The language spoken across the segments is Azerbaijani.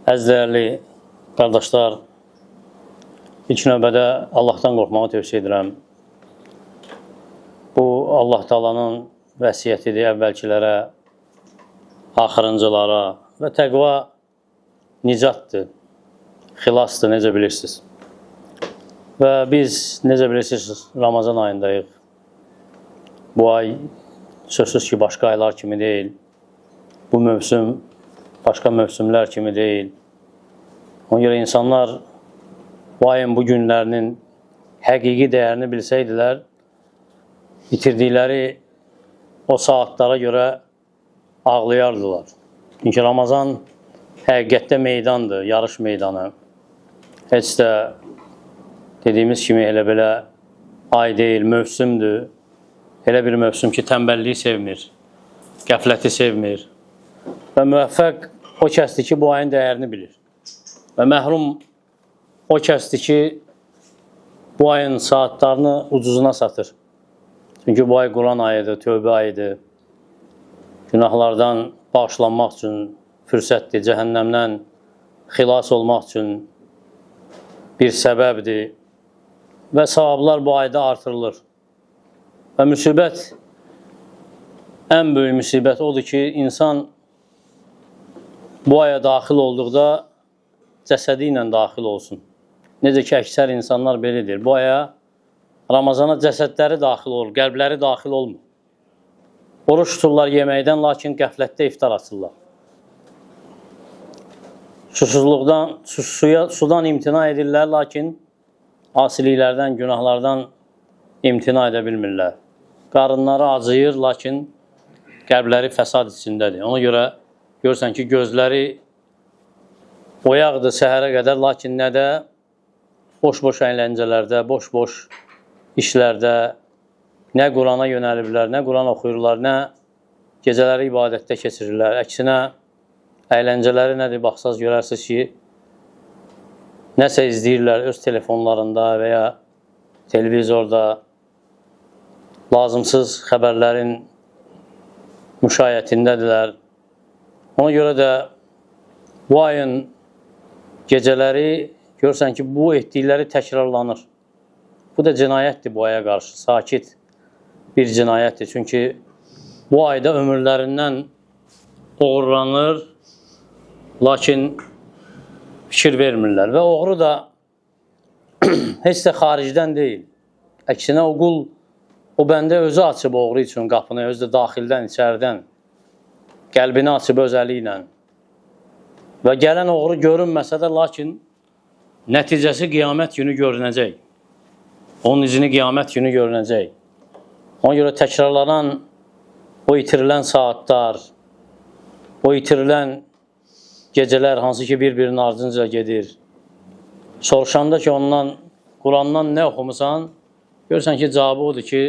Əziz dəyərli qardaşlar, ilk növbədə Allahdan qorxmağı tövsiyə edirəm. Bu Allah Taala'nın vəsiyyətidir əvvəlkilərə, axırıncılara və təqva nicatdır, xilasdır, necə bilirsiniz. Və biz, necə bilirsiniz, Ramazan ayındayıq. Bu ay sözsüz ki, başqa aylar kimi deyil. Bu mövsüm başqa mövsümlər kimi deyil. Ona görə insanlar bu ayın bu günlərinin həqiqi dəyərini bilsəydilər, itirdikləri o saatlara görə ağlayardılar. Çünki Ramazan həqiqətdə meydandır, yarış meydanı. Heç də dediyimiz kimi elə belə ay deyil, mövsümdür. Elə bir mövsüm ki, tənbəlliyi sevmir, qəfləti sevmir. Və müvəffəq o kəsdir ki, bu ayın dəyərini bilir. Və məhrum o kəsdir ki, bu ayın saatlarını ucuzuna satır. Çünki bu ay Quran ayıdır, tövbə ayıdır. Günahlardan bağışlanmaq üçün fürsətdir, cəhənnəmdən xilas olmaq üçün bir səbəbdir. Və savablar bu ayda artırılır. Və müsibət, ən böyük müsibət odur ki, insan bu aya daxil olduqda cəsədi ilə daxil olsun. Necə ki, əksər insanlar belədir. Bu aya, Ramazana cəsədləri daxil olur, qəlbləri daxil olmur. Oruç tuturlar yeməkdən, lakin qəflətdə iftar açırlar. Susuzluqdan, sudan imtina edirlər, lakin asiliklərdən, günahlardan imtina edə bilmirlər. Qarınları acıyır, lakin qəlbləri fəsad içindədir. Ona görə görürsən ki, gözləri oyaqdır səhərə qədər, lakin nə də boş-boş əyləncələrdə, boş-boş işlərdə nə Qurana yönəliblər, nə Quran oxuyurlar, nə gecələri ibadətdə keçirirlər. Əksinə, əyləncələri nədir? Baxsaz görərsiniz ki, nəsə izləyirlər öz telefonlarında və ya televizorda lazımsız xəbərlərin müşayiətindədirlər. Ona görə də bu ayın gecələri görürsən ki, bu etdikləri təkrarlanır. Bu da cinayətdir bu aya qarşı, sakit bir cinayətdir. Çünki bu ayda ömürlərindən oğurlanır, lakin fikir vermirlər. Və oğru da heç də xaricdən deyil. Əksinə o qul, o bəndə özü açıb oğru üçün qapını, özü də daxildən, içəridən, qəlbini açıb öz əli ilə. Və gələn oğru görünməsə də, lakin nəticəsi qiyamət günü görünəcək. Onun izini qiyamət günü görünəcək. Ona görə təkrarlanan o itirilən saatlar, o itirilən gecələr hansı ki bir-birinin ardınca gedir. Soruşanda ki ondan, Qurandan nə oxumusan, görürsən ki cavabı odur ki,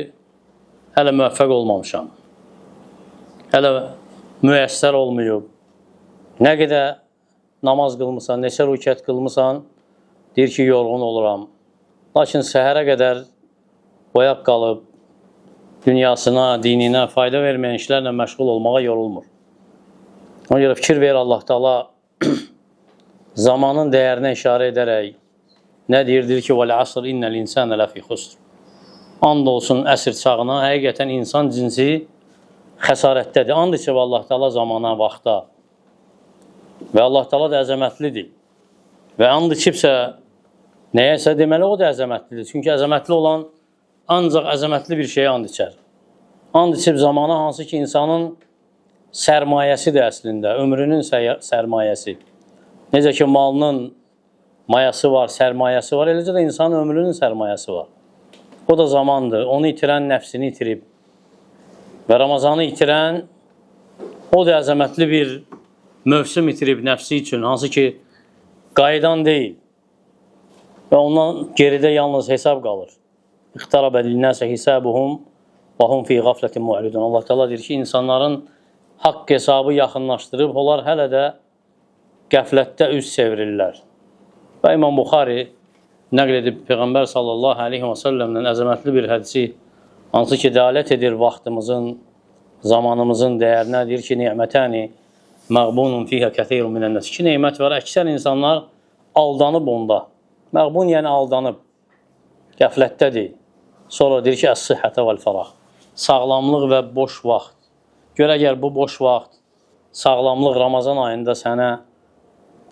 hələ müvəffəq olmamışam. Hələ müəssər olmayıb. Nə qədər namaz qılmısan, neçə rükət qılmısan, deyir ki, yorğun oluram. Lakin səhərə qədər oyaq qalıb, dünyasına, dininə fayda verməyən işlərlə məşğul olmağa yorulmur. Ona görə fikir ver Allah Teala zamanın dəyərinə işarə edərək nə deyir? Deyir ki, "Vəl asr innel insane lefî xusr." And olsun əsr çağına, həqiqətən insan cinsi xəsarətdədir. And içib Allah Teala zamana, vaxta. Və Allah Teala da əzəmətlidir. Və and içibsə nəyəsə, deməli o da əzəmətlidir. Çünki əzəmətli olan ancaq əzəmətli bir şeyə and içər. And içib zamana hansı ki insanın sərmayəsidir əslində, ömrünün sərmayəsi. Necə ki malının mayası var, sərmayəsi var, eləcə də insanın ömrünün sərmayəsi var. O da zamandır. Onu itirən nəfsini itirib. Və Ramazanı itirən o da əzəmətli bir mövsüm itirib nəfsi üçün, hansı ki qayıdan deyil. Və ondan geridə yalnız hesab qalır. İqtarabə linnəsə hisabuhum və hum fi qaflətin mu'ridun. Allah Teala deyir ki, insanların haqq hesabı yaxınlaşdırıb, onlar hələ də qəflətdə üz çevirirlər. Və İmam Buxari nəql edib Peyğəmbər sallallahu aleyhi və səlləmdən əzəmətli bir hədisi, hansı ki, dəlalət edir vaxtımızın, zamanımızın dəyərinə, deyir ki, ni'mətəni Məğbunun fiyhə kəthirun minən-nas. İki nemət var. Əksər insanlar aldanıb onda. Məğbun yəni aldanıb. Qəflətdədir. Sonra deyir ki, əs-sıhhətə vəl-fərah. Sağlamlıq və boş vaxt. Gör əgər bu boş vaxt, sağlamlıq Ramazan ayında sənə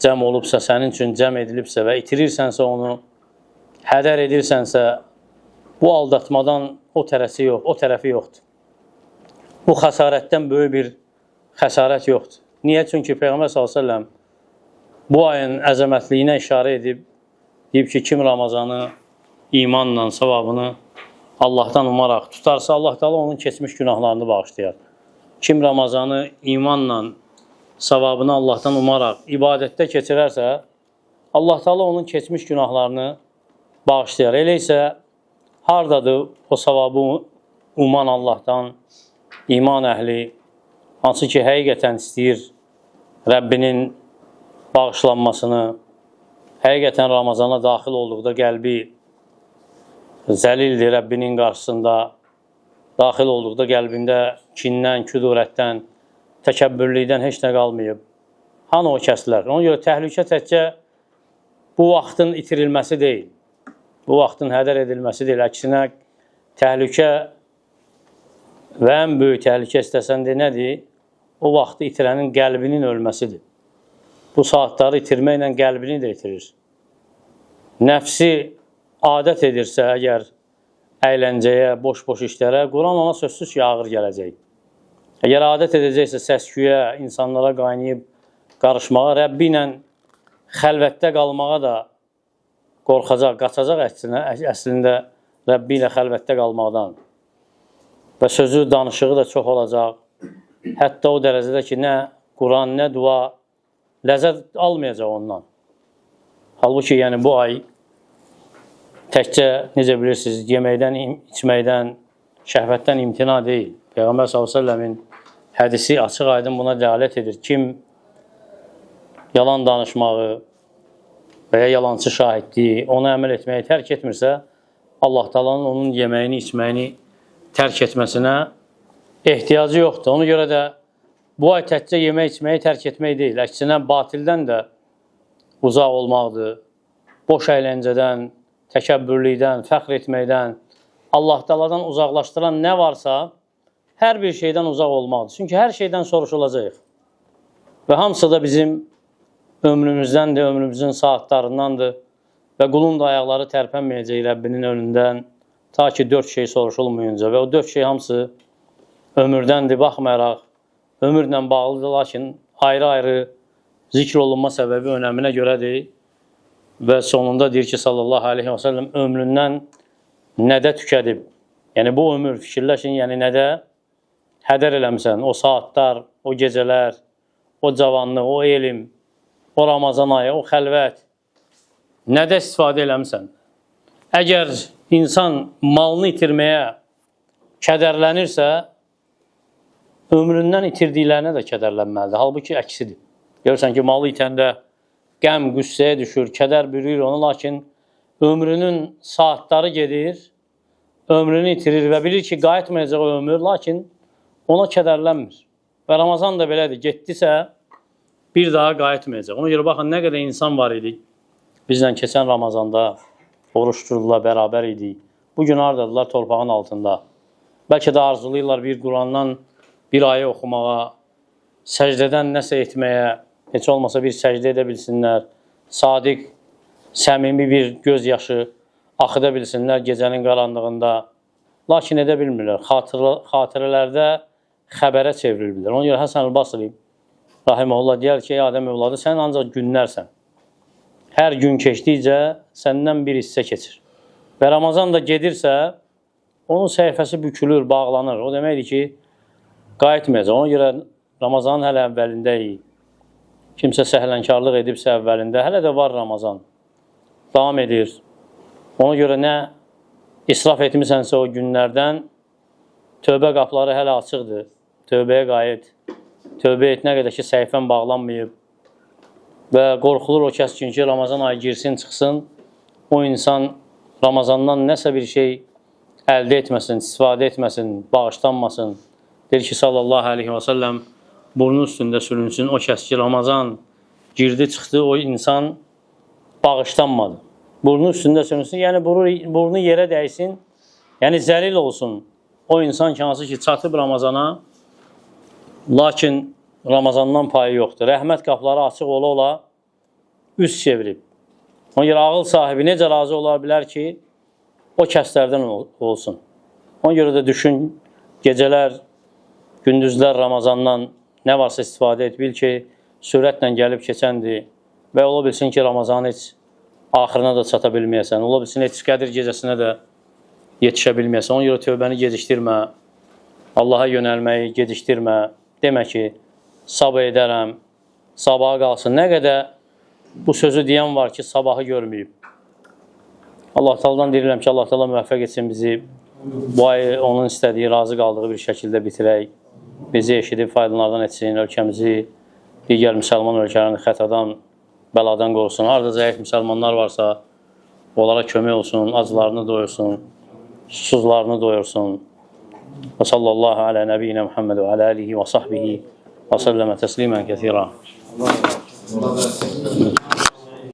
cəm olubsa, sənin üçün cəm edilibsə və itirirsənsə onu, hədər edirsənsə, bu aldatmadan o tərəsi yox, o tərəfi yoxdur. Bu xəsarətdən böyük bir xəsarət yoxdur. Niyə? Çünki Peyğəmbər sallallahu əleyhi və səlləm bu ayın əzəmətliyinə işarə edib, deyib ki, kim Ramazanı imanla, savabını Allahdan umaraq tutarsa, Allah Teala onun keçmiş günahlarını bağışlayar. Kim Ramazanı imanla, savabını Allahdan umaraq ibadətdə keçirərsə, Allah Teala onun keçmiş günahlarını bağışlayar. Elə isə hardadır o savabı uman Allahdan, iman əhli, hansı ki həqiqətən istəyir Rəbbinin bağışlanmasını, həqiqətən Ramazana daxil olduqda qəlbi zəlildir Rəbbinin qarşısında, daxil olduqda qəlbində kindən, küdurətdən, təkəbbürlükdən heç nə qalmayıb. Hanı o kəslər? Ona görə təhlükə təkcə bu vaxtın itirilməsi deyil, bu vaxtın hədər edilməsi deyil. Əksinə təhlükə və ən böyük təhlükə istəsən də nədir? O vaxtı itirənin qəlbinin ölməsidir. Bu saatları itirməklə qəlbini də itirir. Nəfsi adət edirsə əgər əyləncəyə, boş-boş işlərə, Quran ona sözsüz ki, ağır gələcək. Əgər adət edəcəksə səs-küyə, insanlara qaynayıb qarışmağa, Rəbbi ilə xəlvətdə qalmağa da qorxacaq, qaçacaq əslində Rəbbi ilə xəlvətdə qalmaqdan. Və sözü, danışığı da çox olacaq. Hətta o dərəcədə ki, nə Quran, nə dua ləzzət almayacaq ondan. Halbuki, yəni bu ay təkcə, necə bilirsiniz, yeməkdən, içməkdən, şəhvətdən imtina deyil. Peyğəmbər sallallahu əleyhi və səlləmin hədisi açıq aydın buna dəlalət edir. Kim yalan danışmağı və ya yalançı şahidliyi, ona əməl etməyi tərk etmirsə, Allah Taala'nın onun yeməyini, içməyini tərk etməsinə ehtiyacı yoxdur. Ona görə də bu ay təkcə yemək, içməyi tərk etmək deyil. Əksinə batildən də uzaq olmaqdır. Boş əyləncədən, təkəbbürlükdən, fəxr etməkdən, Allah Taala'dan uzaqlaşdıran nə varsa, hər bir şeydən uzaq olmaqdır. Çünki hər şeydən soruşulacaq. Və hamısı da bizim ömrümüzdəndir, ömrümüzün saatlarındandır. Və qulun da ayaqları tərpənməyəcək Rəbbinin önündən ta ki 4 şey soruşulmayınca. Və o 4 şey hamısı ömürdəndir, baxmayaraq ömürlə bağlıdır, lakin ayrı-ayrı zikr olunma səbəbi önəminə görədir. Və sonunda deyir ki, sallallahu aleyhi və səlləm ömründən nədə tükədib? Yəni bu ömür, fikirləşin, yəni nədə hədər eləmisən? O saatlar, o gecələr, o cavanlıq, o elm, o Ramazan ayı, o xəlvət nədə istifadə eləmisən? Əgər insan malını itirməyə kədərlənirsə, ömründən itirdiklərinə də kədərlənməlidir. Halbuki əksidir. Görürsən ki, malı itəndə qəm, qüssəyə düşür, kədər bürüyür onu, lakin ömrünün saatları gedir, ömrünü itirir və bilir ki, qayıtmayacaq o ömür, lakin ona kədərlənmir. Və Ramazan da belədir, getdisə bir daha qayıtmayacaq. Ona görə baxın, nə qədər insan var idi. Bizlə keçən Ramazanda oruç tuturdular, bərabər idik. Bugün hardadılar? Torpağın altında. Bəlkə də arzulayırlar bir Qurandan bir ayə oxumağa, səcdədən nəsə etməyə, heç olmasa bir səcdə edə bilsinlər, sadiq, səmimi bir göz yaşı axıda bilsinlər gecənin qaranlığında. Lakin edə bilmirlər. Xatirələrdə xəbərə çevrilirlər. Ona görə Həsən el-Basri rahimehullah deyər ki, ey Adəm övladı, sən ancaq günlərsən. Hər gün keçdikcə səndən bir hissə keçir. Və Ramazan da gedirsə, onun səhifəsi bükülür, bağlanır. O deməkdir ki, qayıtmayacaq. Ona görə Ramazanın hələ əvvəlindəyik. Kimsə səhlənkarlıq edibsə əvvəlində, hələ də var Ramazan. Davam edir. Ona görə nə israf etmisənsə o günlərdən, tövbə qapıları hələ açıqdır. Tövbəyə qayıt. Tövbə et, nə qədər ki səhifən bağlanmayıb. Və qorxulur o kəs üçün ki, Ramazan ayı girsin, çıxsın, o insan Ramazandan nəsə bir şey əldə etməsin, istifadə etməsin, bağışlanmasın. Deyir ki, sallallahu aleyhi və səlləm, burnu üstündə sürünsün o kəs ki, Ramazan girdi, çıxdı, o insan bağışlanmadı. Burnu üstündə sürünsün, yəni burnu yerə dəysin, yəni zəlil olsun o insan ki, hansı ki, çatıb Ramazana, lakin Ramazandan payı yoxdur. Rəhmət qapıları açıq ola-ola üz çevirib. Ona görə ağıl sahibi necə razı ola bilər ki, o kəslərdən olsun. Ona görə də düşün, gecələr, gündüzlər Ramazandan nə varsa istifadə et. Bil ki, sürətlə gəlib keçəndir və ola bilsin ki, Ramazan heç axırına da çata bilməyəsən. Ola bilsin, heç Qədir gecəsinə də yetişə bilməyəsən. Ona görə tövbəni gecikdirmə, Allaha yönəlməyi gecikdirmə. Demə ki, sabah edərəm, sabaha qalsın. Nə qədər bu sözü deyən var ki, sabahı görməyib. Allah Taala'dan deyirəm ki, Allah Taala müvəffəq etsin bizi bu ayı onun istədiyi, razı qaldığı bir şəkildə bitirək. Bizi eşidib faydalardan etsin, ölkəmizi, digər müsəlman ölkələrini xətadan, bəladan qorusun. Harada zəif müsəlmanlar varsa, onlara kömək olsun, acılarını doyursun, susuzlarını doyursun. Və sallallahu alə nəbiyyina Muhammed və alə alihi və sahbihi və səlləmə təslimən kəthira. Allah razı olsun.